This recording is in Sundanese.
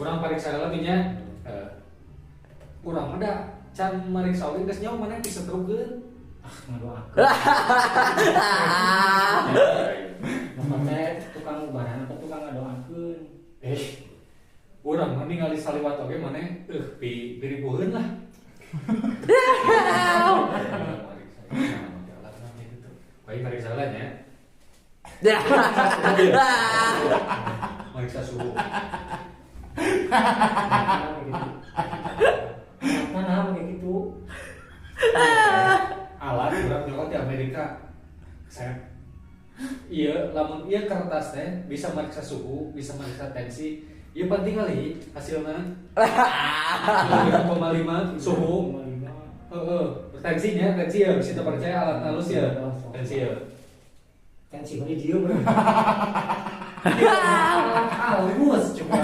Kurang pariksa heula nya. Eh, urang mah da can mariksa oge geus nyaho maneh disetrukeun. Ah, ngadoakeun. Bapak teh tukang ubaran apa tukang ngadoakeun? Eh, urang mah ningali saliwat oge maneh pi piribuheun lah. Mariksa make alat naon gitu. Baik, pariksa heula nya. Mariksa suhu. Nah, gitu. Nah, kayak gitu. Alat urang nyokot di Amerika. Saya iya, lamun iya kertas teh bisa meriksa suhu, bisa meriksa tensi. Iya, penting kali hasilnya 5,5 suhu. 5. Heeh, tensinya, tensi ya, bisa terpercaya alat halus ya. Tensi ya. Tensi mana dia, bro? Alat halus coba.